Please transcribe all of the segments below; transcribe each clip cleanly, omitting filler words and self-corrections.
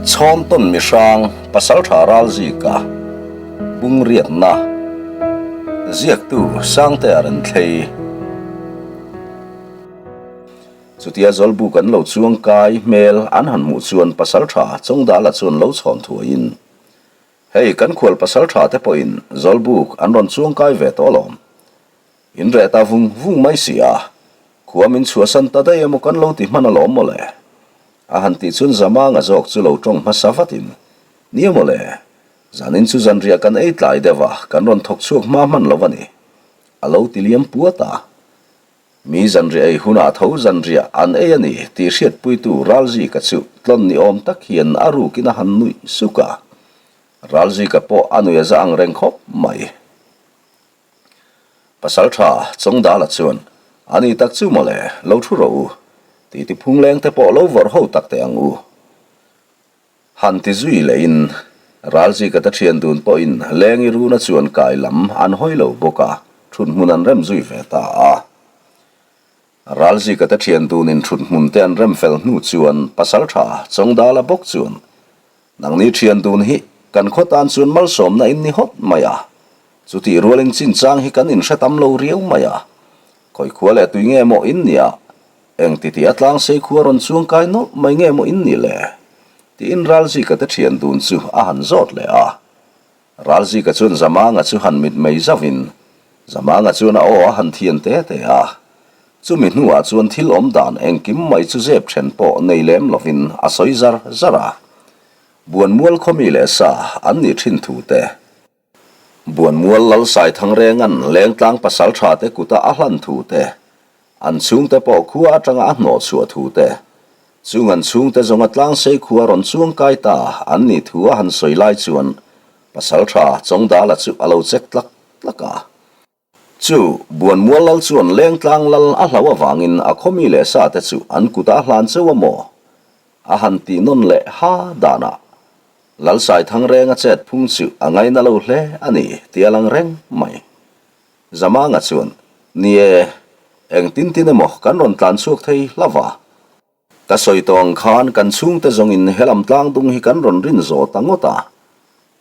Chhawntawn mihrang Pasaltha Ralzika Bungriatna Ziaktu Sangtea Renthlei Chutia Zawlbuk an lo chuang kai hmel an han hmuh chuan Pasaltha Chawngdala chuan lo chhawn thuaiin, Hei kan khual Pasaltha te pawhin Zawlbuk an rawn chuang kai ve tawh alawm. In reh ta vung vung mai si a, khua min chhuahsan ta daih emaw kan lo ti hman alawm mawle. A han tih chuan Zamanga zawk chu lo tawng hmasa vatin, Nia mawle, zanin chu zanriah kan ei tlai deuh a, kan rawn thawk chhuak hma hman lo a ni, a lo ti liam puat a. Mi zanriah ei hunah tho zanriah an ei a ni tih hriatpuitu Ralzika chu tlawn ni awm tak hian a rukin a han nuih suk a. Ralzika pawh a nuih a za ang reng khawp mai. Pasalṭha Chawngdala chuan, A ni tak chu mawle, lo thu rawh u. Titi phungleng te pawh lo vawrh ho tak teh ang u. Han ti zui lehin Ralzika te ṭhian dun pawhin Lengi Runa chuan kai lam an hawi lo bawk a, ṭhut hmun an rem zui ve ta a. Ralzika te ṭhian dunin ṭhut hmun te an rem fel hnu chuan Pasalṭha Chawngdala bawk chuan, Nangni ṭhian dun hi kan khaw tan chuan malsawmna in ni hawt mai a, chutih rualin chinchang hi kan inhre tam lo riau mai a, khawi khua leh tui nge maw in nia, eng titi a tlang sei khua rawn chuang kai nawlh mai nge maw in ni le? Tiin Ralzika te ṭhian dun chu a han zawt leh a. Ralzika chuan Zamanga chu han mit mei zauhin, Zamanga chuan a aw a han thian te te a. Chumi hnuah chuan thil awm dan engkim mai chu zep then pawh nei lem lovin a sawi zar zar a. Buanmual khawmi leh sa an nih thin thu te. Buanmual lal Saithangrenga'n Lengtlang pasaltha te kuta a hlan thu te. An chhungte pawh khua atanga a hnawh chhuah thu te, chung an chhungte zawnga tlangsei khua rawn chuang kai ta an nih thu a han sawi lai chuan Pasaltha Chawngdala chu a lo chek tlak tlak a. Chu Buanmual lal chuan Lengtlang lal a hlauh avangin a khawmi leh sa te chu an kutah a hlan cheu a maw? A han tih nawn leh ha danah Lalsaithangrenga chet phung chu a ngaina lo hle a ni tih a lang reng mai. Zamanga chuan, Ni e, eng tin tin emaw kan rawn tlan chhuak thei hla va. Ka sawi tawh ang khan kan chhungte zawngin helam tlang dung hi kan rawn rin zawh ta ngawt a,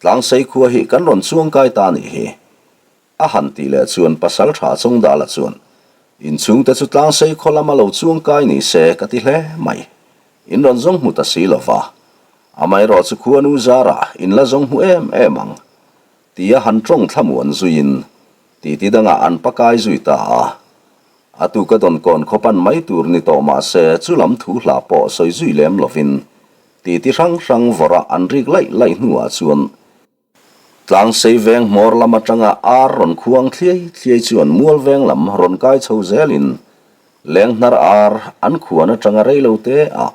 tlang sei khua hi kan rawn chuang kai ta nih hi. A han tih leh chuan pasal tha Chawngdala chuan, In chhungte chu tlang sei khaw lama lo chuang kai ni se ka ti hle mai. In rawn zawng hmu ta si lo va. Amaherawh chu khuanu zarah in la zawng hmu em em ang. Tia han tawng thlamuan zuiin titi dangah an pakai zui ta a. A tuka dawnkawn khaw pan mai tur ni tawh mah se chu lam thu hla pawh sawi zui lem lovin titi hrang hrang vawrah an rik laih laih hnuah chuan tlangsei veng hmawr lam atanga ar rawn khuang thliai thliai chuan mual veng lam rawn kai chho zelin lenghnar ar an khuan atanga reilo te ah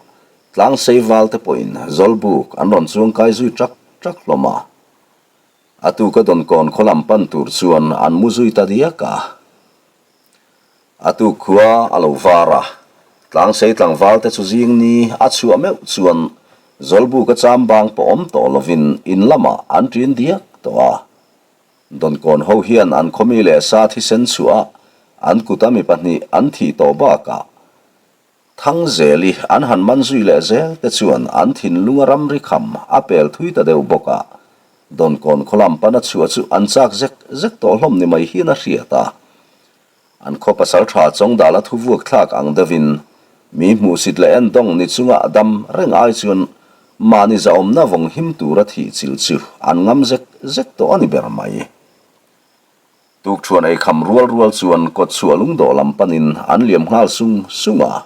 tlangsei val te pawhin zawlbuk an rawn chuang kai zui ṭak ṭak hlawm a. A tuka dawnkawn khaw lam pan tur chuan an mu zui ta diak a. A tuk khua a lo var a, tlangsei tlangval te chu zing ni a chhuah meuh chuan Zawlbuka chambang pawh awm tawh lovin in lamah an ṭin diak tawh a. Dawnkawn ho hian an khawmi leh sa thisen chhuah a an kuta mi pahnih an thih tawh bakah Thangzeli an han man zui leh zel te chuan an thinlunga ramri kham a pel thui ta deuh bawk a, Dawnkawn khaw lam pana chhuah chu an chak zek zek tawh hlawm ni mai hian a hriat a. An khaw pasal tha Chawngdala thu vuak thlak ang deuhin mi hmuhsit leh endawng ni chunga dam reng ai chuan mahni zahawmna vawng him tura thih chilh chu an ngam zek zek tawh a ni ber mai. Tukṭhuan ei kham rual rual chuan kawtchhuah lungdawh lam panin an liam nghal sung sung a.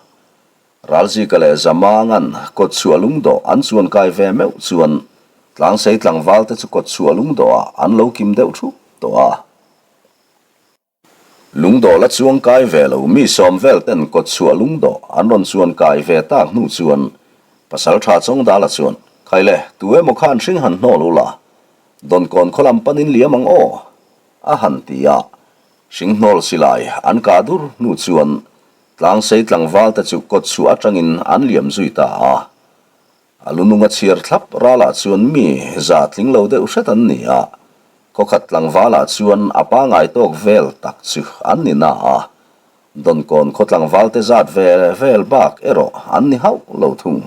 Ralzika leh Zamanga'n kawtchhuah lungdawh an chuan kai ve meuh chuan tlangsei tlangval te chu kawtchhuah lungdawhah an lo kim deuh thup tawh a. Lungdawh la chuang kai ve lo mi sawm vel ten kawtchhuah lungdawh an rawn chuan kai ve tak hnu chuan Pasalṭha Chawngdala chuan, Khaile, tu emaw khan hring han hnawl ula, Dawnkawn khaw lam panin liam ang aw? a han ti a. Hringhnawl silai an kah dur hnu chuan tlangsei tlangval te chu kawtchhuah atangin an liam zui ta a. A lunung a chhiar thlap ralah chuan mi za tling lo deuh hret an ni a, khawkhat tlangvalah chuan a pangai tawk vel tak chu an ni na a. Dawnkawn khaw tlangval te zat ve vel bak erawh an ni hauh lo thung.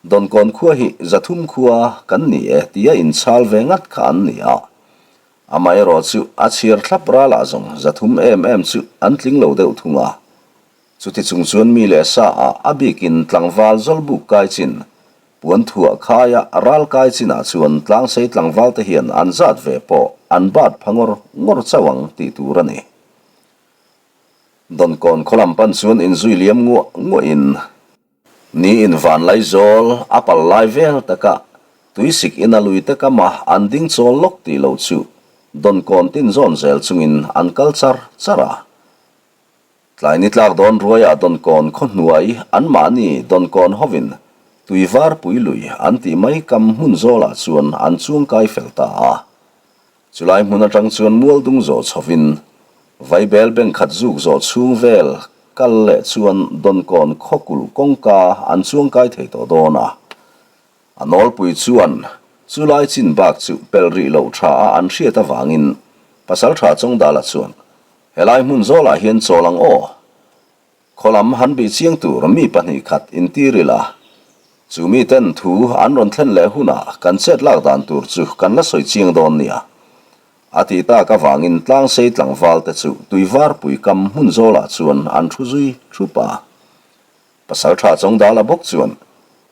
Dawnkawn khua hi 300 khua kan ni e tia inchhal ve ngat kha an ni a. Amaherawh chu a chhiar thlap ralah zawng 300 em em chu an tling lo deuh thung a. Chuti chung chuan mi leh sa ah a bikin tlangval zawlbuk kai chin, puan thuah khaia ral kai chinah chuan tlangsei tlangval te hian an zat ve pawh an bat pha ngawr ngawr chauh ang tih tur a ni. Dawnkawn khaw lam pan chuan inzui liam nguah nguahin Ni in vanlai zawl a pal lai vel taka tuisik ina lui te kama an ding chawl lawk tih loh chu Dawnkawn tin zawn zel chungin an kal char char a. Tlai ni tlak dawn ruaiah Dawnkawn khaw hnuai anmahni Dawnkawn hovin tui var pui lui an tih mai kam hmun zawlah chuan an chuangkai fel ta a. Chulai hmun atang chuan mual dung zawh chhovin Vaibel bank khat zuk zawh chhung vel kal leh chuan Dawnkawn khawkulh kawngka an chuangkai thei tawh dawn a. A nawlpui chuan chulai chin bak chu pelh rih loh tha a an hriat avangin Pasaltha Chawngdala chuan helai hmun zawlah hian chawl ang aw. Khaw lam han bih chiang tur mi 2 khat intir ila, chu miten thu an rawn thlen leh hunah kan chet lak dan tur chu kan la sawi chiang dawn nia. A tih tak avangin tlangsei tlangval te chu tuivarpui kam hmun zawlah chuan an thu zui thup a. Pasaltha Chawngdala bawk chuan,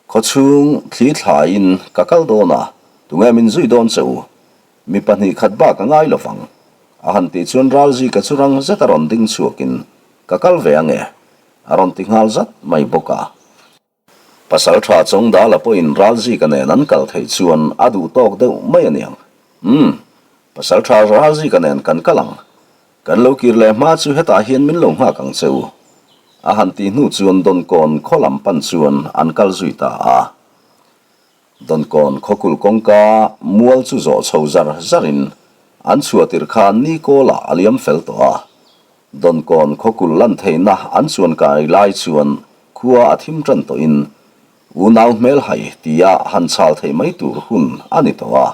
Khaw chhung thli thlaiin ka kal dawn a, tunge min zui dawn che u? Mi 2 khat bak a ngai lo vang. A han tih chuan Ralzika chu rang zet a rawn ding chhuakin, Ka kal ve ange, a rawn ti nghal zat mai bawk a. Pasaltha Chawngdala pawhin Ralzika nen an kal theih chuan a duh tawk deuh mai aniang. Umm, Pasaltha Ralzika nen kan kal ang. Kan lo kir leh hma chu hetah hian min lo nghak ang che u. A han tih hnu chuan Dawnkawn khaw lam pan chuan an kal zui ta a. Dawnkawn khawkulh kawngka mual chu zawh chho zar zarin an chhuah tirh khan ni kawlah a liam fel tawh a. Dawnkawn khawkulh lan theihna an chuan kai lai chuan khua a thim tan tawhin unau hmelhai tia han chhal theih mai tur hun a ni tawh a.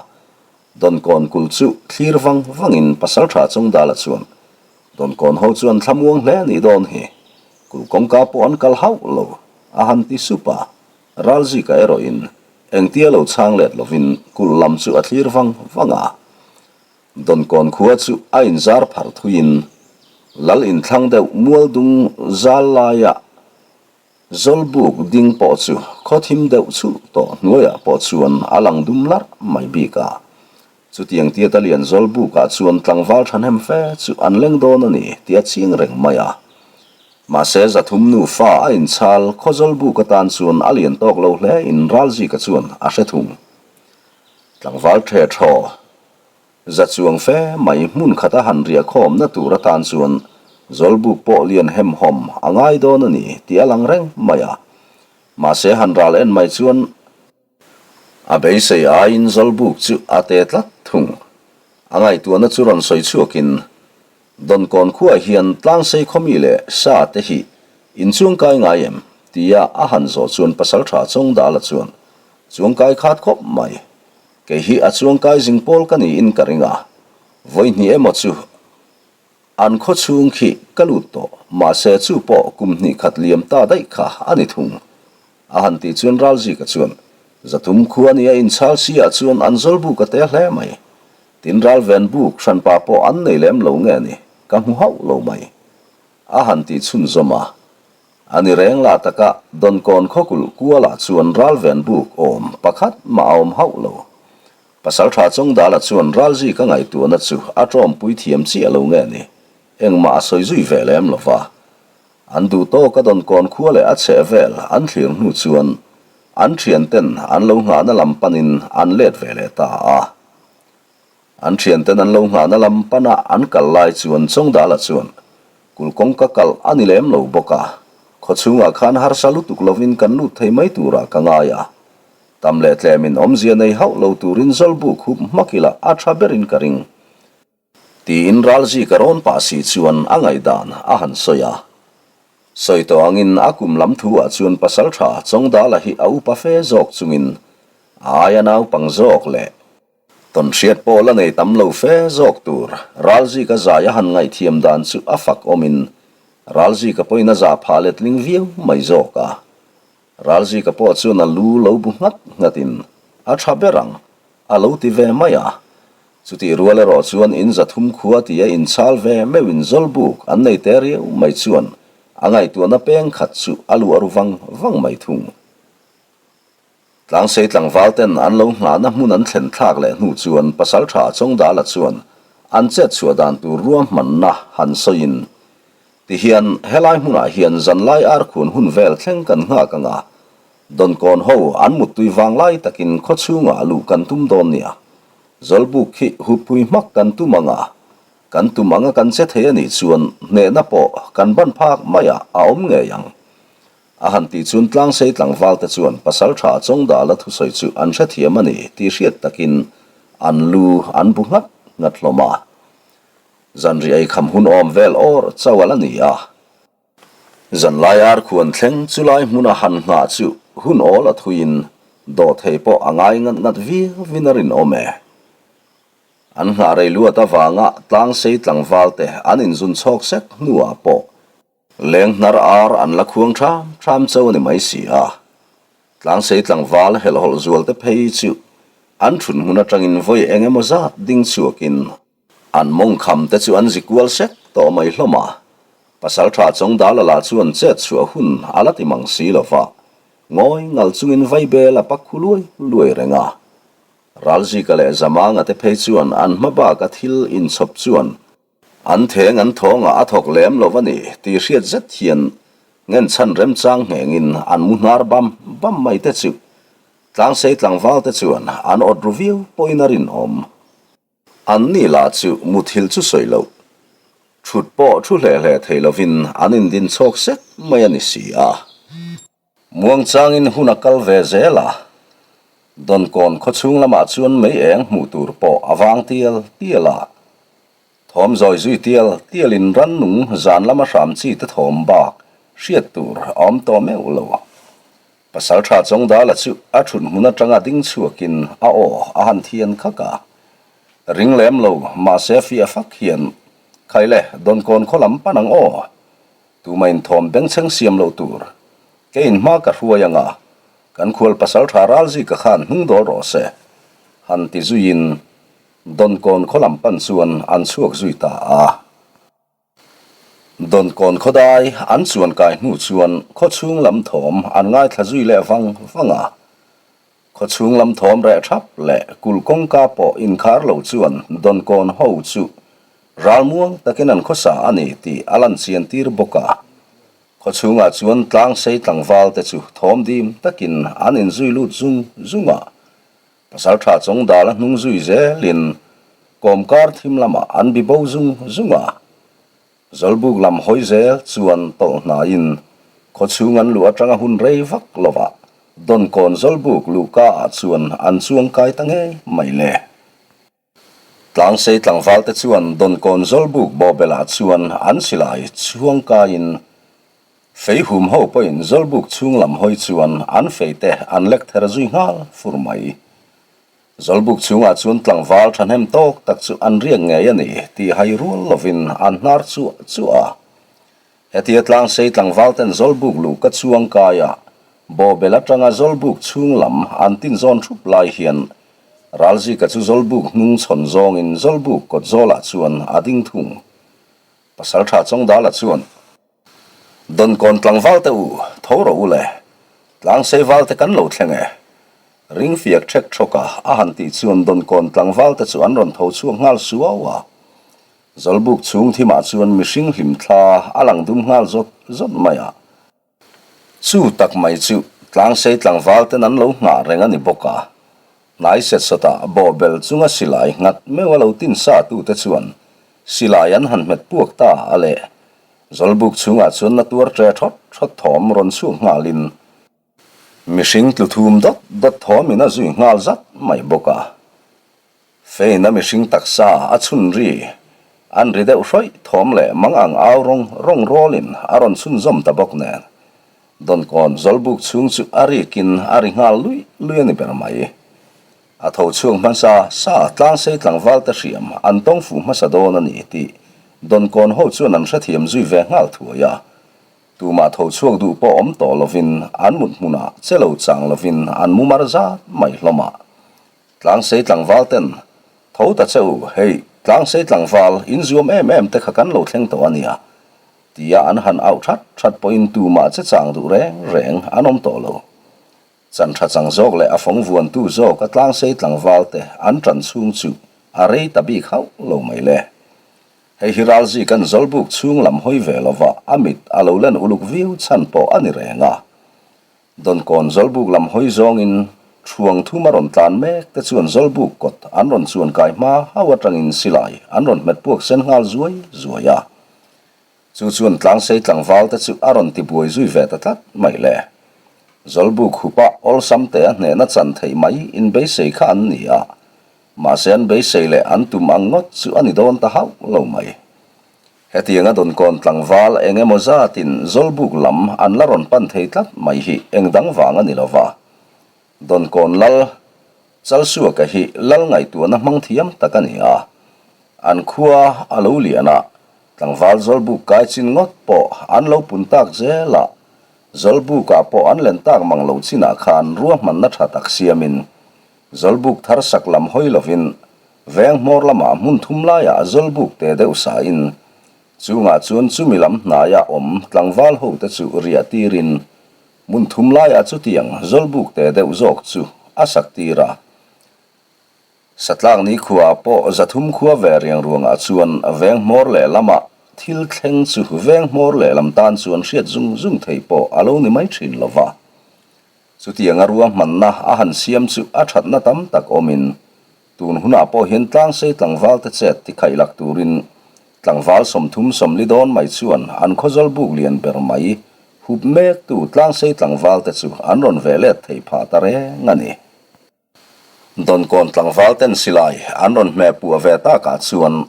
Dawnkawn kulh chu thlir vang vangin Pasaltha Chawngdala chuan Dawnkawn ho chuan thlamuang hle a nih dawn hi, kulh kawngka pawh an kal hauh lo a han ti sup a. Ralzika erawhin engtia lo chhang let lovin kulh lam chu a thlir vang vang a. Dawnkawn khua chu a inzar phar thuiin lal inthlang deuh mual dung zal laia Zawlbuk ding pawh chu khaw thim deuh chhulh tawh hnuaiah pawh chuan a lang dum larh mai bik a. Chutiang tiata lian Zawlbukah chuan tlangval thahnem fe chu an leng dawn a ni tih a ching reng mai a. Mahse 300 nufa a inchhal khaw Zawlbuk atan chuan a lian tawk lo hle in Ralzika chuan a hre thung. Tlangval the thaw za chuang fe mai hmun khata han riah khawmna tur atan chuan Zawlbuk pawh lian hemhawm a ngai dawn a ni tih a lang reng mai a. Mahse han ral en mai chuan A beisei aiin Zawlbuk chu a te tlat thung. A ngaihtuahna chu rawn sawi chhuakin, Dawnkawn khuaah hian tlangsei khawmi leh sa te hi inchuangkai ngai em? tia a han zawh chuan Pasaltha Chawngdala chuan, Chuangkai khat khawp mai. Kei hi a chuangkai zing pawl ka niin ka ring a, vawi hnih emaw chu An khaw chhung khi ka lut tawh, mahse chu pawh kum hnih khat liam ta daih kha a ni thung. A han tih chuan Ralzika chuan, 300 khua nia inchhal si ah chuan an zawlbuk a te hle mai. Tin Ralven buk hranpa pawh an nei lem lo nge ni, ka hmu hauh lo mai. A han tih chhunzawm a. A ni reng lah taka Dawnkawn khawkulh kualah chuan Ralven buk awm pakhat mah a awm hauh lo. Pasalṭha Chawngdala chuan Ralzika ngaihtuahna chu a ṭawmpui thiam chiah lo nge ni, engmah a sawi zui ve lem lo va. An duh tawk a Dawnkawn khua leh a chheh vel an thlir hnu chuan an ṭhianten an lo nghahna lam panin an let ve leh ta a. An ṭhianten an lo nghahna lam pana an kal lai chuan Chawngdala chuan kulh kawngka kalh a ni lem lo bawk a, khaw chhungah khan harsa lutuk lovin kan lut thei mai turah ka ngai a. Tam leh tlemin awmzia nei hauh lo turin Zawlbuk hup hmak ila a tha berin ka ring. Tiin Ralzika rawn pah si chuan a ngaihdan a han sawi a. Sawi tawh angin a kum lam thu ah chuan Pasaltha Chawngdala hi a upa fe zawk chungin a aia naupang zawk leh tawnhriat pawh la nei tam lo fe zawk tur Ralzika zai a han ngaihthiam dan chu a fak awmin Ralzika pawhin a zah phah letling viau mai zawk a. Ralzika pawh chuan a lu lo bu nghat nghatin, A tha ber ang, a lo ti ve mai a. Chutih rual erawh chuan in 300 khua tia inchhal ve meuhin Zawlbuk an nei te riau mai chuan a ngaihtuahna peng khat chu a luah ru vang vang mai thung. Tlangsei tlangval ten an lo nghahna hmun an thlen thlak leh hnu chuan Pasaltha Chawngdala chuan an chet chhuah dan tur ruahmanna han sawiin, Tihian helai hmunah hian zanlai arkhun hun vel thleng kan nghak ang a, Dawnkawn ho an muttui vanglai takin khawchhungah luh kan tum dawn nia. Zawlbuk khi huppui hmak kan tum ang a, kan tum anga kan che thei a nih chuan hnehna pawh kan ban phak maiah a awm ngei ang. A han tih chuan tlangsei tlangval te chuan pasaltha Chawngdala thusawi chu an hrethiam a ni tih hriat takin an lu an bu nghat nghat hlawm a. Zanri ei kham hun awm vel awr chauh a la ni a. Zanlai ar khuan thleng chulai hmuna han nghah chu hun awl a thuiin dawhthei pawh a ngai ngat ngat viauin a rinawm e. An nghah rei luat avanga tlangsei tlangval te an inzun chhawk sek hnuah pawh Leng hnar ar an la khuang ṭham ṭham cho a ni mai si a. Tlangsei tlangval helhhawlh zual te phei chu an ṭhun hmun aṭangin vawi eng emaw zat ding chhuakin an mawngkham te chu an zi kual sek tawh mai hlawm a. Pasalṭha Chawngdala lah chuan chet chhuah hun a la ti mang si lo va, ngawi ngal chungin vaibel a pak khu luai luai reng a. Ralzika leh Zamanga te phei chuan an hma baka thil inchhawp chuan An theng an thawngah a thawk lem lo a ni tih hriat zet hian ngenchhan remchang nghengin an mu hnar bam bam mai te chu tlangsei tlangval te chuan an awt ru viau pawhin a rinawm. An ni lah chu muthilh chu sawi loh, thut pawh thu hle hle thei lovin an indin chhawk sek mai a ni si a. Muangchangin hun a kal ve zel a, Dawnkawn khawchhung lamah chuan mei eng hmuh tur pawh a vang tial tial a. Thawm zawi zui tial tialin rannung zan lama hram chi te thawm bak hriat tur a awm tawh meuh lo. Pasaltha Chawngdala chu a thut hmun atanga ding chhuakin a aw a han thian khak a. Ring lem lo mahse fiah fak hian, Khaile, Dawnkawn khaw lam pan ang aw. Tuma inthawm bengchheng siam loh tur. Kei in hma ka hruai anga, kan khual pasaltha Ralzika khan hnung dawl rawh se, han ti zuiin Dawnkawn khaw lam pan chuan an chhuak zui ta a. Dawnkawn khawdai an chuan kai hnu chuan khawchhung lam thawm an ngaithla zui leh vang vang a. Khawchhung lam thawm reh thap leh kulh kawngka pawh inkhar lo chuan Dawnkawn ho chu ralmuang takin an khawsa a ni tih a lan chian tir bawk a. Khawchhungah chuan tlangsei tlangval te chu thawm dim takin an inzui lut zung zung a. Pasaltha Chawngdala hnung zui zelin kawmkar thim lamah an bi bo zung zung a. Zawlbuk lam hawi zel chuan tawlh hnaiin khawchhung an luh atanga hun rei vak lovah Dawnkawn Zawlbuk luhka ah chuan an chuang kai ta ngei mai le. Tlangsei tlangval te chuan Dawnkawn Zawlbuk bawhbelah chuan an silai chhuang kaiin fei hum ho pawhin Zawlbuk chhung lam hawi chuan an fei te an lek ther zui nghal fur mai. Zawlbuk chhungah chuan tlangval thahnem tawk tak chu an riak ngei a ni tih hai rual lovin an hnar chuah chuah a. Hetia tlangsei tlangval ten Zawlbuk luh ka chuang kai a, bawhbel atanga Zawlbuk chhung lam an tin zawn thup lai hian Ralzika chu Zawlbuk hnung chhawn zawngin Zawlbuk kawt zawlah chuan a ding thung. Pasaltha Chawngdala chuan. Dawnkawn tlangval te u, tho rawh u le. Tlangsei val te kan lo thleng e. Ring fiak ṭhek ṭhawk a, a han tih chuan Dawnkawn tlangval te chu an rawn tho chhuak nghal suau a. Zawlbuk chhung thimah chuan mihring hlim thla a lang dum nghal zawt zawt mai a. Chu tak mai chu Tlangsei tlangval ten an lo nghah reng a ni bawk a. Hnai set sawtah bawhbel chunga silai nghat meuh a lo tin sa tute chuan silai an han hmet puak ta a le. Zawlbuk chhungah chuan na tuar ṭe ṭhawt ṭhawt thawm rawn chhuak nghalin mihring tlu thum dawt dawt thawmin a zui nghal zat mai bawk a. Fein a mihring taksa a chhun ri an ri deuh hrawih thawm leh mang ang au rawng rawng rawlin a rawn chhunzawm ta bawk nen. Dawnkawn Zawlbuk chhung chu a rikin a ri nghal lui lui a ni ber mai. A tho chhuak hmasa sa tlangsei tlangval te hriam an tawng fuh hmasa dawn a ni tih Dawnkawn ho chuan an hrethiam zui ve nghal thuai a. Tumah tho chhuak duh pawh awm tawh lovin an mut hmunah che lo chang lovin an mu mar zat mai hlawm a. Tlangsei tlangval ten, Tho ta che u, hei, tlangsei tlangval, in zuam em em te kha kan lo thleng tawh a nia, tia an han auh that that pawhin tumah che chang duh reng reng an awm tawh lo. Chan tha chang zawk leh a fawng vuantu zawk a tlangsei tlangval te an tan chhung chu a rei ta bik hauh lo mai le. Hei hi Ralzi kan Zawlbuk chhung lam hawi ve lova a mit a lo len uluk viau chhan pawh a ni reng a. Dawnkawn Zawlbuk lam hawi zawngin Thuang thum a rawn tlan mek te chuan Zawlbuk kawt an rawn chuan kai hma hau atangin silai an rawn hmet puak sen nghal zuai zuai a. Chu chuan tlangsei tlangval te chu a rawn ti buai zui ve ta tlat mai le. Zawlbuk hupa awlsam te a hnehna chan theih mai inbeisei kha an ni a. Mahse an beisei leh an tum ang ngawt chu a ni dawn ta hauh lo mai. Hetianga Dawnkawn tlangval eng emaw zatin Zawlbuk lam an la rawn pan thei tlat mai hi eng dang vang a ni lo va. Dawnkawn lal Chalsuaka hi lal ngaihtuahna hmang thiam tak a ni a. An khua a lo lian a, tlangval Zawlbuk kai chin ngawt pawh an lo pun tak zel a. Zawlbukah pawh an len tak mang lo chinah khan ruahmanna tha tak siamin Zawlbuk thar sak lam hawi lovin veng hmawr lamah hmun thum laiah zawlbuk te deuh sain chungah chuan chumi lam hnaia awm tlangval ho te chu riah tirin hmun thum laiah chutiang zawlbuk te deuh zawk chu a sak tir a. Satlak ni khuaah pawh 300 khua ve riang ruangah chuan veng hmawr leh lamah thil thleng chu veng hmawr leh lam tan chuan hriat zung zung thei pawh a lo ni mai thin lova. Chutianga ruahmanna a han siam chu a thatna tam tak awmin, tun hunah pawh hian tlangsei tlangvalte chet tikhaih lak turin tlangval 30 40 dawn mai chuan an khawzawl buk lian ber mai hup mektu tlangsei tlangvalte chu an rawn veh let thei phah ta reng a ni. Dawnkawn tlangval ten silai an rawn hmeh puah ve takah chuan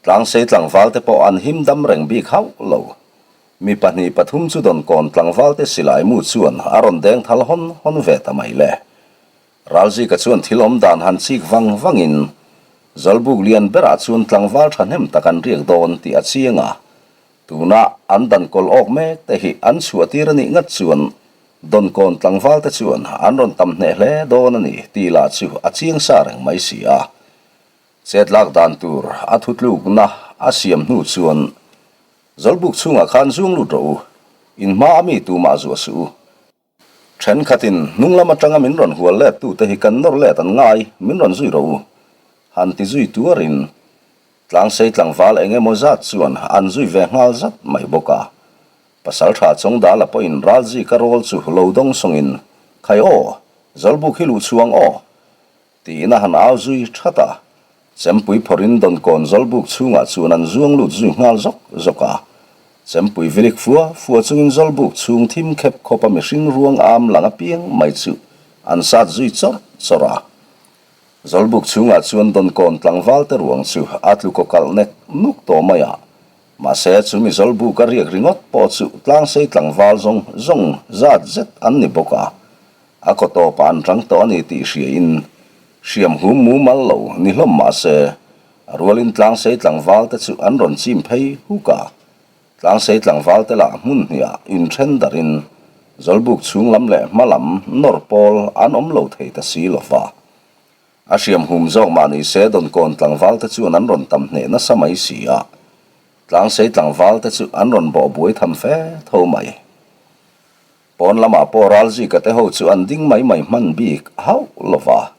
tlangsei tlangval te pawh an him dam reng bik hauh lo. Mi pahnih pathum chu Dawnkawn tlangval te silai mu chuan a rawn deng thal hawn hawn ve ta mai le. Ralzika chuan thil awm dan han chik vang vangin Zawlbuk lian berah chuan tlangval thahnem tak an riak dawn tih a chiang a, tuna an dan kawl awk mek te hi an chhuah tir a nih ngat chuan Dawnkawn tlangval te chuan an rawn tam hneh hle dawn a ni tih lah chu a chiang sa reng mai si a. Chet lak dan tur a thutlukna a siam hnu chuan Zawlbuk chhungah khan zuang lut rawh u, in hma a mi tumah zuah suh u. Thenkhatin hnung lam atanga min rawn hual let tute hi kan nawr let an ngai, min rawn zui rawh u, han ti zui tuarin Tlangsei tlangval eng emaw zat chuan an zui ve nghal zat mai bawk a. Pasaltha Chawngdala pawhin Ralzika rawl chu lo dawng sawngin, Khai aw, Zawlbuk hi luh chhuang aw! tiin a han au zui that a. Chempui phawrhin Dawnkawn Zawlbuk chhungah chuan an zuang lut zui nghal zawk zawk a. Chempui vilik fua fua chungin Zawlbuk chhung thim khep khawpa mihring ruang am lang apiang mai chu an sat zui chawrh chawrh a. Zawlbuk chhungah chuan Dawnkawn tlangval te ruang chu a tlu kaw kalh nek nuk tawh mai a. Mahse, chumi Zawlbuk a riak ringawt pawh chu tlangsei tlangval zawng zawng zat zet an ni bawk a. A kaw tawpah an rang tawh a ni tih hriain hriam hum mumal lo ni hlawm mahse, a rualin tlangsei tlangval te chu an rawn chim phei huk a. Tlangsei tlangval te lah hmun hniah inthen darhin Zawlbuk chhung lam leh hma lam nawr pawl an awm lo thei ta si lo va. A hriam hum zawk mah ni se Dawnkawn tlangval te chuan an rawn tam hneh nasa mai si a, Tlangsei tlangval te chu an rawn bawh buai tham fe tho mai. Pawn lamah pawh Ralzika te ho chu an ding mai mai hman bik hauh lo va.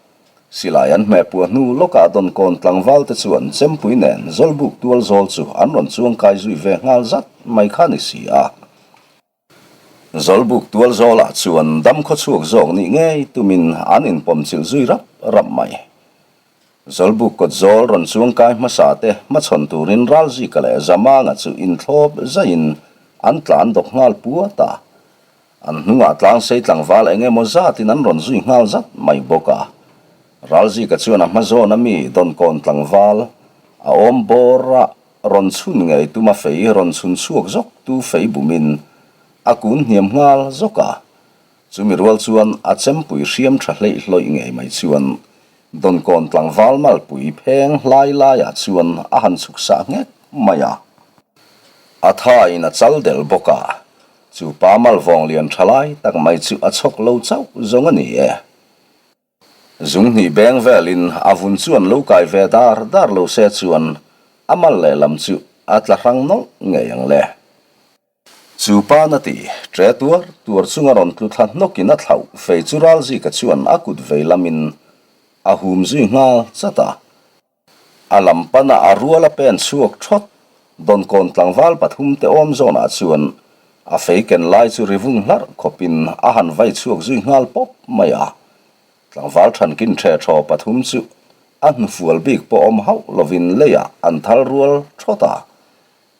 Silai an hmeh puah hnu lawkah Dawnkawn tlangval te chuan Chempui nen Zawlbuk tual zawl chu an rawn chuang kai zui ve nghal zat mai kha ni si a. Zawlbuk tual zawlah chuan dam khawchhuak zawk nih ngei tumin an inpawmchilh zui rap rap mai. Zawlbuk kawt zawl rawn chuang kai hmasa te hmachhawn turin Ralzika leh Zamanga chu inthlawp zaiin an tlan dawk nghal puat a. An hnungah tlangsei tlangval eng emaw zatin an rawn zui nghal zat mai bawk a. Ralzika chuan a hma zawn a mi Dawnkawn tlangval a awm bawr a rawn chhun ngei tuma fei rawn chhun chhuak zawk tu fei bumin a kun hniam nghal zawk a. Chumi rual chuan a chempui hriam tha hleih hlawih ngei mai chuan Dawnkawn tlangval malpui pheng hlai laiah chuan a han chhuk sah nghek mai a. A thain a chal del bawk a. Chu pa malvawng lian tha lai tak mai chu a chhawk lo chauh zawng a ni e. Zung hnih beng velin a vun chuan lo kai ve dar dar lo se chuan a mal lehlam chu a tla hrang nawlh ngei ang le. Chu pa na ti, ṭe tuar tuar chunga rawn tlu thla hnawkin a thlauh fei chu Ralzika chuan a kut vei lamin a hum zui nghal chat a. A lam pana a rual a pen chhuak ṭhawt, Dawnkawn tlangval pathumte awm zawnah chuan a fei ken lai chu ri vung hlarh khawpin a han vai chhuak zui nghal pawp mai a. Tlangval ṭhankin ṭhehṭhaw pathum chu a hnufual bik pawh awm hauh lovin leiah an thal rual ṭhawt a.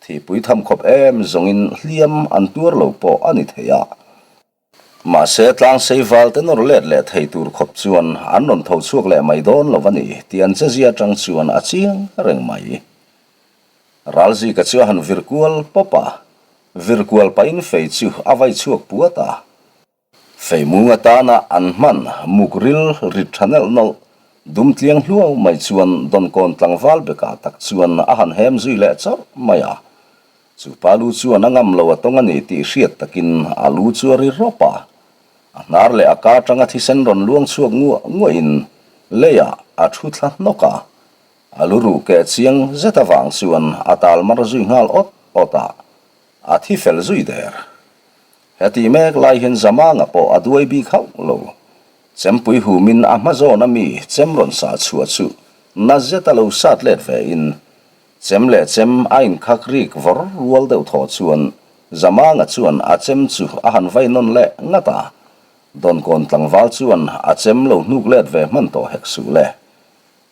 Thihpui tham khawp em zawngin hliam an tuar lo pawh a ni thei a. Mahse, tlangsei val te nawr let leh thei tur khawp chuan an rawn tho chhuak leh mai dawn lo a ni tih an chezia atang chuan a chiang reng mai. Ralzika chu a han vir kual pawp a, vir kual pahin fei chu a vai chhuak puat a. Feimung atana an hman muk ril rit tha nelh nawlh dum tliang hluau mai chuan Dawnkawn tlangval bekah tak chuan a han hem zui leh chawrh mai a. Chu pa lu chuan a ngam lo a tawng a ni tih hriat takin a lu chu a ri rawp a. A hnar leh a ka atanga thisen rawn luang chhuak nguah nguahin leiah a thu thla hnawk a. A lu ruh keh chiang zet avang chuan a tal mar zui nghal awt awt a. A thi fel zui der. Heti mek lai hian Zamanga pawh a duai bik hauh lo. Chempui humin a hma zawn a mi chem rawn sah chhuah chu na zet a lo sat let ve in, chem leh chem a inkhak rik vawr rual deuh thaw chuan Zamanga chuan a chem chu a han vai nawn leh ngat a. Dawnkawn tlangval chuan a chem lo hnuk let ve hman tawh hek suh le.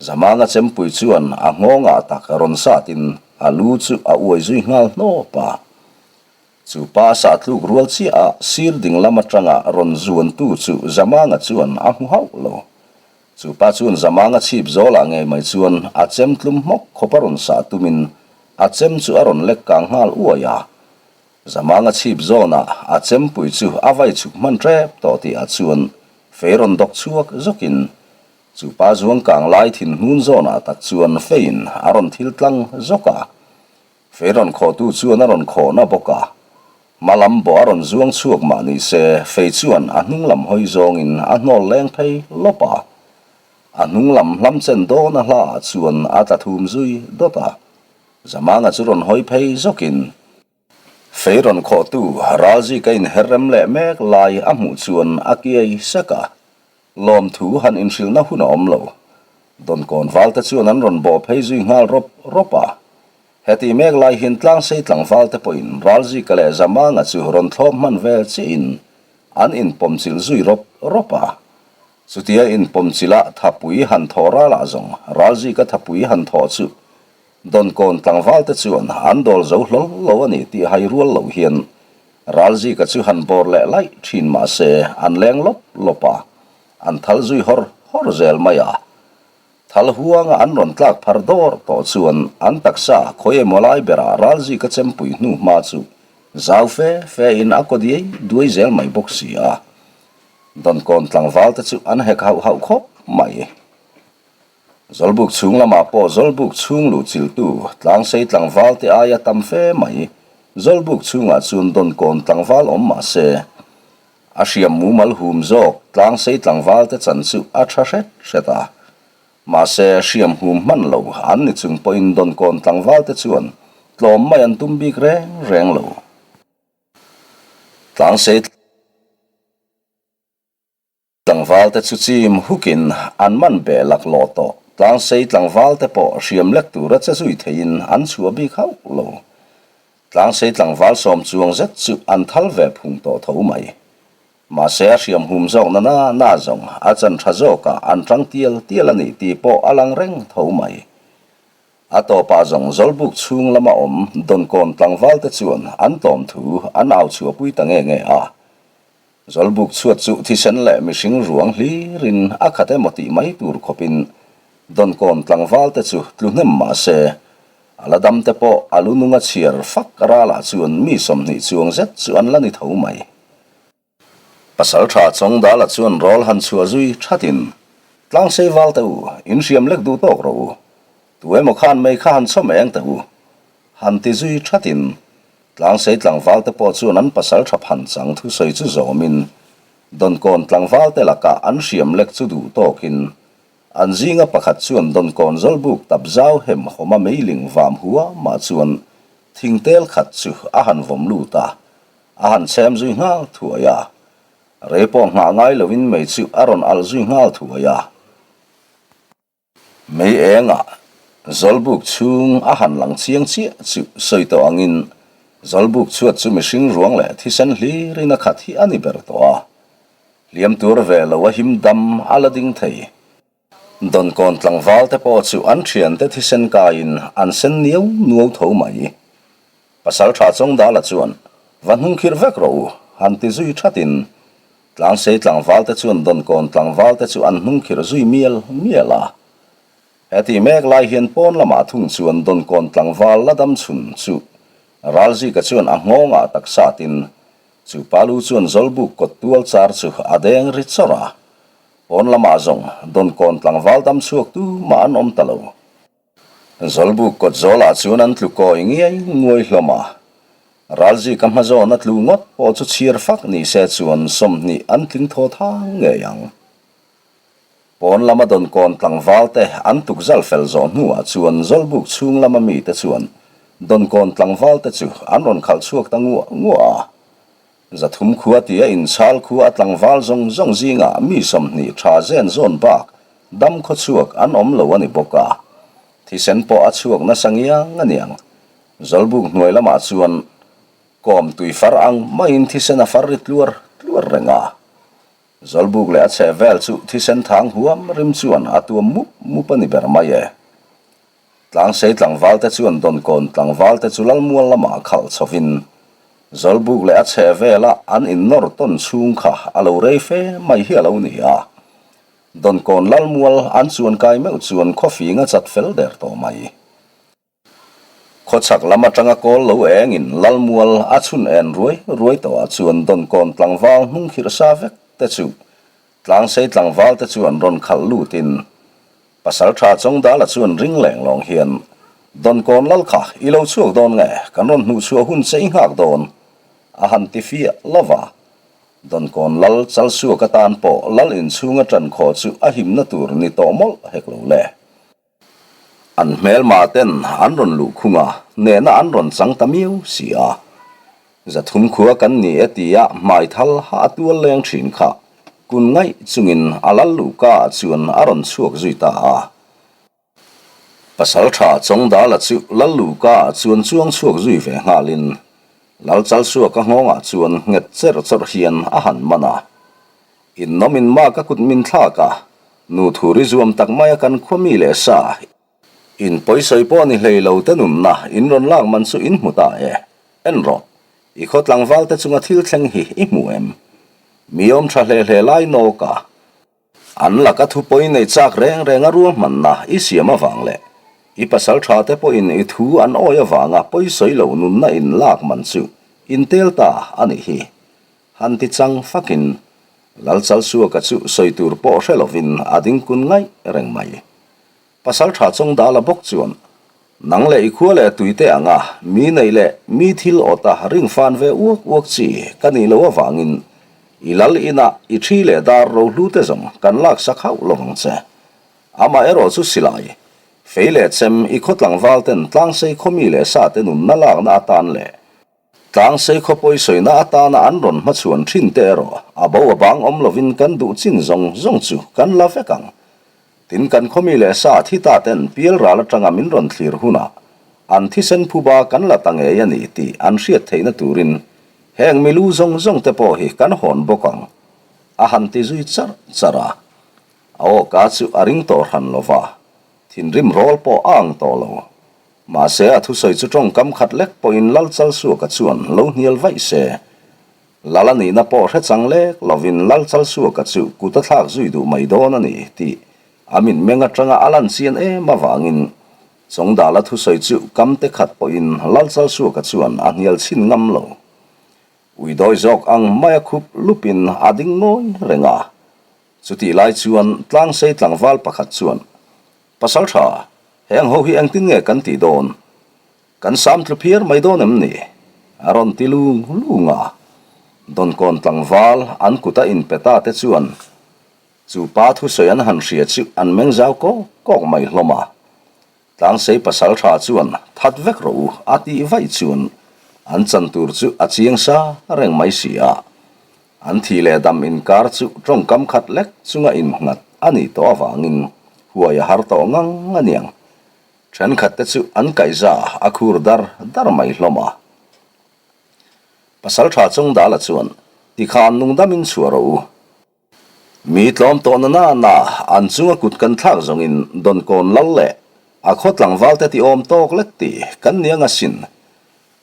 Zamanga chempui chuan a nghawngah tak rawn sat in a lu chu a uai zui nghal hnawp a. Chu pa sa tluk rual chiah a sir ding lam atanga rawn zuantu chu Zamanga chuan a hmu hauh lo. Chu pa chuan Zamanga chhip zawlah ngei mai chuan a chem tlum hmawk khawp a rawn sah tumin a chem chu a rawn lek kang nghal uai a. Zamanga chhip zawnah a chempui chu a vai chhuk hman tep tawh tihah chuan fei rawn dawk chhuak zawkin chu pa zuang kang lai thin hnun zawnah tak chuan feiin a rawn thil tlang zawk a. Fei rawn khawhtu chuan a rawn khawhna bawk a, hma lam bawh a rawn zuang chhuak mah ni se, fei chuan a hnung lam hawi zawngin a hnawl leng phei lawp a. A hnung lam hlam chen dawn a hla ah chuan a tla thum zui dawt a. Zamanga chu rawn hawi phei zawkin, fei rawn khawhtu Ralzika inher rem leh mek lai a hmuh chuan a kiai sek a. Lawmthu han inhrilhna hun a awm lo. Dawnkawn valte chuan an rawn bawh phei zui nghal rawp rawp a. Heti mek lai hian Tlangsei tlangvalte pawhin Ralzika leh Zamanga chu rawn thlawp hman vel chiahin an inpawmchilh zui rawp rawp a. Chutia inpawmchilh a thapui han thawh ralah zawng Ralzika thapui han thawh chu Dawnkawn tlangvalte chuan an dawl zo hlawl lo a ni tih hai rual lo hian Ralzika chu han bawr leh laih thin mah se an leng lawp lawp a, an thal zui hawr hawr zel mai a. Thal huanga an rawn tlak phar dawr tawh chuan an taksa khawi emaw lai berah Ralzika chempui hnu hma chu zau fe fe in a kaw diai duai zel mai bawk si a. Dawnkawn tlangval te chu an hek hauh hauh khawp mai. Zawlbuk chhung lamah pawh Zawlbuk chhung luh chiltu Tlangsei tlangval te aia tam fe mai. Zawlbuk chhungah chuan Dawnkawn tlangval awm mah se, a hriam mumal hum zawk Tlangsei tlangval te chan chu a tha hret hret a. Mahse, hriam hum hman lo an ni chung pawhin Dawnkawn tlangval te chuan tlawm mai an tum bik reng reng lo. Tlangsei. Tlangval te chu chim hukin an man beh laklawh tawh. Tlangsei tlangval te pawh hriam lek tura che zui theiin an chhuah bik hauh lo. Tlangsei tlangval sawm chuang zet chu an thal ve phung tawh tho mai. Mahse a hriam hum zawk na na na zawng a chan tha zawkah an tang tial tial a nih tih pawh a lang reng tho mai. A tawpah zawng Zawlbuk chhung lama awm Dawnkawn tlangval te chuan an tlawm thu an au chhuahpui ta nge nge a. Zawlbuk chhuat chu thisen leh mihring ruang hlirin a khat emaw tih mai tur khawpin Dawnkawn tlangval te chu tlu hnem mah se, a la dam te pawh a lu nunga chhiar fak ralah chuan mi 20 chuang zet chu an la ni tho mai. Pasaltha Chawngdala chuan rawl han chhuah zui thatin, Tlangsei val te u, in hriam lek duh tawk rawh u. Tu emaw khan mei kha han chhawm eng teh u. Han ti zui thatin. Tlangsei tlangval te pawh chuan an pasalṭha phanchang thusawi chu zawmin Dawnkawn tlangval te lakah an hriam lek chu duh tawkin an zinga pakhat chuan Dawnkawn zawlbuk tap zau hem hawma meiling vam huamah chuan thingtel khat chu a han vawm lut a, a han chhem zui nghal thuai a. Rei pawh nghah ngai loin mei chu a rawn alh zui nghal thuai a. Mei engah Zawlbuk chhung a han lang chiang chiah chu sawi tawh angin Zawlbuk chhuat chu mihring ruang leh thisen hlirin a khat hi a ni ber tawh a. Hliam tur ve lo a him dam a la ding thei. Dawnkawn tlangval te pawh chu an thiante thisen kaiin an sen niau nuau tho mai. Pasaltha Chawngdala chuan, Va hnungkhirh vek rawh u, han ti zui thatin Tlangsei tlangvalte chuan Dawnkawn tlangvalte chu an hnungkhirh zui mial mial a. Heti mek lai hian pawn lamah thung chuan Dawnkawn tlangval la dam chhun chu Ralzika chuan a nghawngah tak satin chu palu chuan Zawlbuk kawt tual char chu a deng ri chawrh a. Pawn lamah zawng Dawnkawn tlangval dam chhuak tu mah an awm ta lo. Zawlbuk kawt zawlah chuan an tlu kawi ngiai nguai hlawm a. Ralzika hmazawn a tlu ngawt pawh chu chhiar fak ni se chuan 20 an tling thaw thang ngei ang. Pawn lama Dawnkawn tlangval te an tuk zal fel zawh hnuah chuan Zawlbuk chhung lama mite chuan Dawnkawn tlangval te chu an rawn khalh chhuak ta nguah nguah a. 300 khua tia inchhal khua a tlangval zawng zawng zingah mi 20 tha zen zawn bak dam khaw chhuak an awm lo a ni bawk a. Thisen pawh a chhuak nasa ngiang a niang. Zawlbuk hnuai lamah chuan kawm tui far ang maiin thisen a far ri tluar tluar reng a. Zawlbuk leh a chheh vel chu thisen thang huam rim chuan a tuam mup mup a ni ber mai e. Tlangsei tlangvalte chuan Dawnkawn tlangvalte chu Lalmual lamah khalh chhovin Zawlbuk leh a chheh vela an innawr tawn chhung kha a lo rei fe mai hi a lo ni a. Dawnkawn Lalmual an chuan kai meuh chuan khawfing a chat fel der tawh mai. Khawchhak lam atanga kawl lo engin Lalmual a chhun en ruai ruai tawhah chuan Dawnkawn tlangval hnung khirh sa vek te chu Tlangsei tlangvalte chuan rawn khalh lutin Pasalṭha Chawngdala chuan ring leng lawng hian, Dawnkawn lal kha i lo chhuak dawn nge, kan rawn hnuh chhuah hun che i nghak dawn, a han ti fiah lo va. Dawnkawn lal Chalsuak atan pawh lal inchhunga ṭan khaw chu a himna tur ni tawh mawlh hek lo le. An hmelma ten an rawn luh khung a, hnehna an rawn chang ta miau si a. 300 khua kan ni e tia hmai thal ha a tual leng thin kha kun ngaih chungin a lal luhka ah chuan a rawn chhuak zui ta a. Pasaltha Chawngdala chu lal luhka ah chuan chuang chhuak zui ve nghalin lal Chalsuaka nghawngah chuan nghet cherh chawrh hian a han man a. Innawmin ma ka kut min thlak a, nu thuri zuam tak maia kan khua mi leh sa In pawisawi pawh ni hlei lo te nunna in rawn lak man chu in hmu ta e. En rawh, i khaw tlangval te chunga thil thleng hi i hmu em? Mi awm tha hle hle lai nawk a, an laka thu pawi nei chak reng reng a ruahmanna i siam avang leh i pasal tha te pawhin i thu an awi avanga pawisawi lo nunna in lak man chu in tel ta a nih hi. Han ti chang fakin Lalchalsuaka chu sawi tur pawh hre lovin a ding kun ngaih reng mai. Pasalṭha Chawngdala bawk chuan, Nang leh i khua leh tuite anga mi neih leh mi thil awta ring fan ve uak uak chi ka nih loh avangin i lal inah i ṭhi leh dar rohlu te zawng kan laksak hauh lo ang che. Amah erawh chu silai, fei leh chem i khaw tlangval ten tlangsei khaw mi leh sa te nunna lakna atan leh Tlangsei khaw pawisawina atana an rawn hmachhuan thin te erawh a bo a bang awm lovin kan duh chin zawng zawng chu kan la vek ang. Tin kan khawmi leh sa thi ta ten pial ral atanga min rawn thlir hunah an thisen phuba kan la ta ngei a ni tih an hriat theihna turin heng milu zawng zawng te pawh hi kan hawn bawk ang a han ti zui charh charh a. A awka chu a ring tawh hran lova, thinrim rawl pawh a ang tawh lo. Mahse, a thusawi chu tawngkam khat lek pawhin Lal Chalsuaka chuan lo hnial vaih se. Lal a nihna pawh hre chang lek lovin Lal Chalsuaka chu kut a thlak zui duh mai dawn a ni tih a mitmeng atanga a lan chian em avangin Chawngdala thusawi chu kamte khat pawhin Lal Chalsuaka chuan a hnial chhin ngam lo. Uidawi zawk ang maia khup lupin a ding ngawi reng a. Chutih lai chuan tlangsei tlangval pakhat chuan, Pasal tha, heng ho hi engtin nge kan tih dawn? Kan sam tlu phiar mai dawn em ni? A rawn ti lung lung a. Dawnkawn tlangval an kuta inpe ta te chuan chu pa thusawi an han hria chu an meng zau kawk kawk mai hlawm a. Tlangsei pasal tha chuan that vek rawh u a tih vaih chuan an chan tur chu a chiang sa reng mai si a. An thih leh dam inkar chu tawngkam khat lek chunga innghat a nih tawh avangin huai a har tawh ngang a niang. Thenkhat te chu an kaihza a khur dar dar mai hlawm a. Pasal tha Chawngdala chuan tikhan nungdamin chhuah rawh u. Mi tlawm tawh na na na an chunga kut kan thlak zawngin Dawnkawn lal leh a khaw tlangval te ti awm tawk lek ti kan ni ang asin.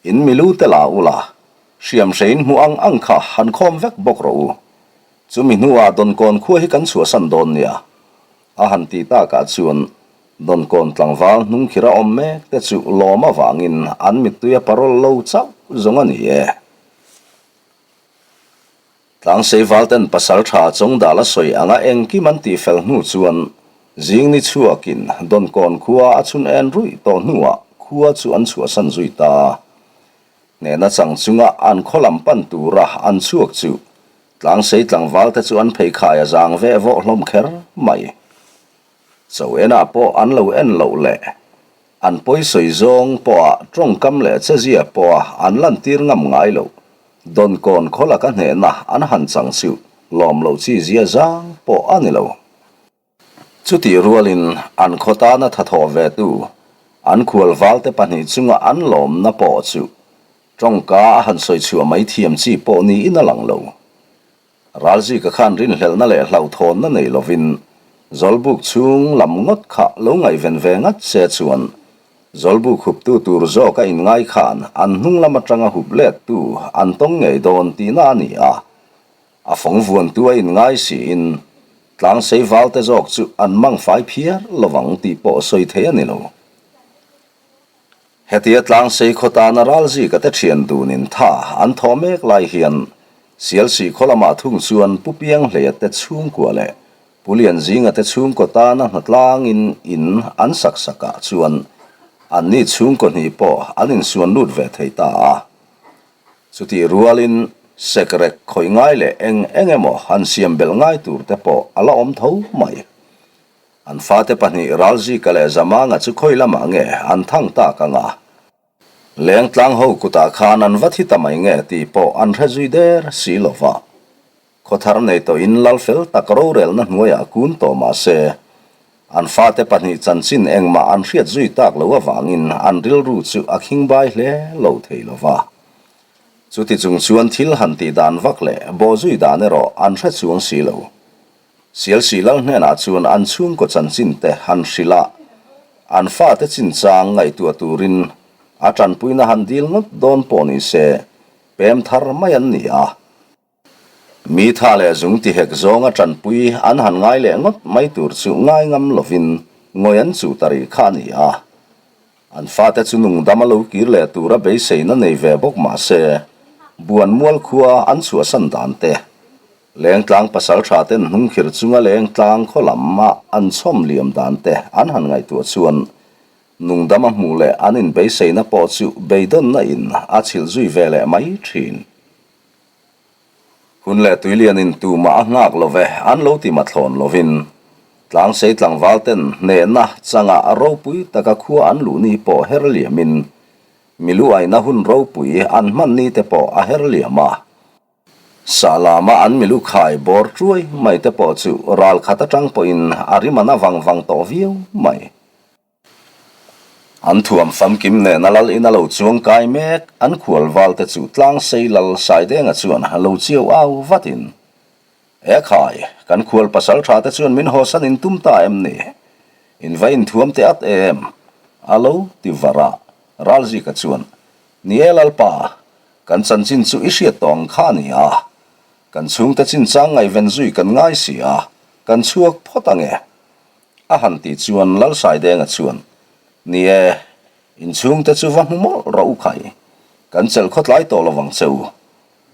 In milu te la ula, hriam hrein hmuh ang ang kha han khawm vek bawk rawh u. Chumi hnuah Dawnkawn khua hi kan chhuahsan dawn nia. A han ti takah chuan Dawnkawn tlangval hnungkhir a awm mek te chu lawm avangin an mittui a parol lo chauh zawng a ni e. Tlangsei valten pasal tha Chawngdal a sawi anga engkim an tih fel hnu chuan zing ni chhuakin Dawnkawn khua a chhun en ruih tawh hnuah khua chu an chhuahsan zui ta. Hnehna chang chunga an khaw lam pan tura an chhuak chu Tlangsei tlangvalte chu an pheikhai a zang veh vawh hlawm kher mai. Cho enah pawh an lo en loh leh an pawisawi zawng pawha tawngkam leh chezia pawha an lantir ngam ngai loh. Dawnkawn khaw laka hnehna an han chang chu lawm loh chi zia zang pawh a ni lo. Chutih rualin an khaw tana thathawh ve tu an khual valte pahnih chunga an lawmna pawh chu tawngka a han sawi chhuah mai thiam chi pawh niin a lang lo. Ralzika khan rinhlelhna leh hlauhthawnna nei lovin Zawlbuk chhung lam ngawt kha lo ngaihven ve ngat se chuan Zawlbuk huptu tur zawk a inngai khan an hnung lam atanga hup lettu an tawng ngei dawn tihna a ni a. A fawng vuantu a inngai siin Tlangsei valte zawk chu an mang fai phiar lovang tih pawh sawi thei a ni lo. Hetia Tlangsei khaw tana Ralzika te thian dunin tha an thawh mek lai hian Sialsih khaw lamah thung chuan Pu Pianghleia te chhungkua leh Pu Lianzinga te chhungkaw tana hnatlangin in an sak sakah chuan anni chhungkaw hnih pawh an insuan lut ve thei ta a. Chutih rualin sekrek khawih ngai leh eng eng emaw han siam belh ngai tur te pawh a la awm tho mai. An fate pahnih Ralzika leh Zamanga chu khawi lamah nge an thang tak ang a? Lengtlang ho kutah khan an va thi ta mai nge tih pawh an hre zui der si lo va. Khawthar nei tawhin lal fel tak rorelna hnuaiah kun tawh mah se, an fate pahnih chanchin engmah an hriat zui tak lo avangin an rilru chu a khingbai hle lo thei lo va. Chuti chung chuan thil han tih dan vak leh bawhzui dan erawh an hre chuang si lo. Sialsi lal hnenah chuan an chhungkaw chanchin te han hrilh a, an fate chinchang ngaihtuah turin a tanpuina han dil ngawt dawn pawh ni se, pem thar mai an ni a. Mi tha leh zung ti hek zawnga tanpui an han ngai leh ngawt mai tur chu ngai ngam lovin ngawi an chuh ta rih kha a ni a. An fate chu nungdam a lo kir leh tura beiseina nei ve bawk mah se, buan mual khua an chhuahsan dan te, Lengtlang pasal tha ten hnungkhir chunga lengtlang khaw lama an chhawm liam dan te an han ngaihtuah chuan nungdam a hmuh leh an inbeiseina pawh chu beidawnna in a chhilh zui ve leh mai thin. Hun leh tuilianin tumah a nghak lo ve an lo ti mathlawn lovin Tlangsei tlangval ten hnehna changa ropui taka khua an luh ni pawh her liamin milu aina hun ropui an hman ni te pawh a her liam a. Sahlama an milu khai bawr chuai mai te pawh chu ral khat atang pawhin a rim an a vang vang tawh viau mai. An thuam famkim nena lal in a lo chuang kai mek, an khual val te chu tlang sei lal Saidenga chuan lo chiau au vatin, E khai, kan khual pasal tha te chuan min hawsan in tum ta em ni? In va inthuam teh at em? A lo ti var a, Ralzika chuan, Ni e Lalpa, kan chanchin chu i hriat tawh ang kha a ni a, kan chhungte chinchang ngaihven zui kan ngai si a, kan chhuak phawt ang e. A han tih chuan Lalsaidenga chuan, Ni e, in chhungte chu va hmu mawlh rawh u khai, kan chelh khawtlai tawh lovang che u.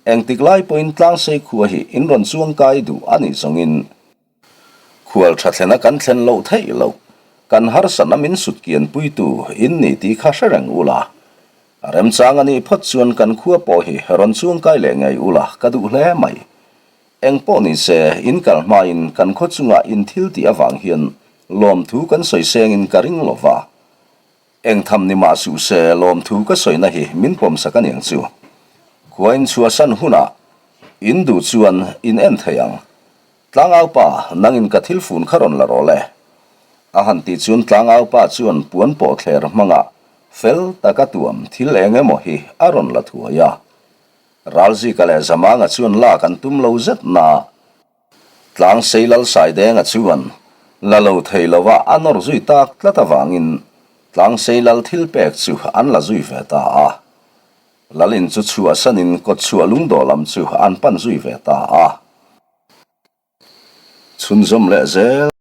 Engtik lai pawhin Tlangsei khua hi in rawn chuangkai duh a nih zawngin, Khual tha thlena kan thlen loh theih loh, kan harsatna min sut kian puitu in ni tih kha hre reng ula. A remchang a nih phawt chuan kan khua pawh hi rawn chuangkai leh ngei ula ka duh hle mai. Eng pawh ni se, in kal hmain kan khaw chungah in thil tih avang hian lawmthu kan sawi sengin ka ring lo va. Eng tham ni mah suh se, lawmthu ka sawina hi min pawmsak a niang chu. Khua in chhuahsan hunah in duh chuan in en thei ang. Tlangaupa, nangin ka thil fun kha rawn la rawh le. A han tih chuan Tlangaupa chuan puan pawh thler hmangah fel taka tuam thil eng emaw hi a rawn la thuai a. Ralzika leh Zamanga chuan lak an tum lo zet na. Tlangsei Lalsaidenga chuan la lo thei lova a nawr zui tak tlat avangin Tlangsei Lal thil pek chu an la zui ve ta a. Lalin chu chhuahsanin kawtchhuah lungdawh lam chu an pan zui ve ta a. Chhunzawm leh zel.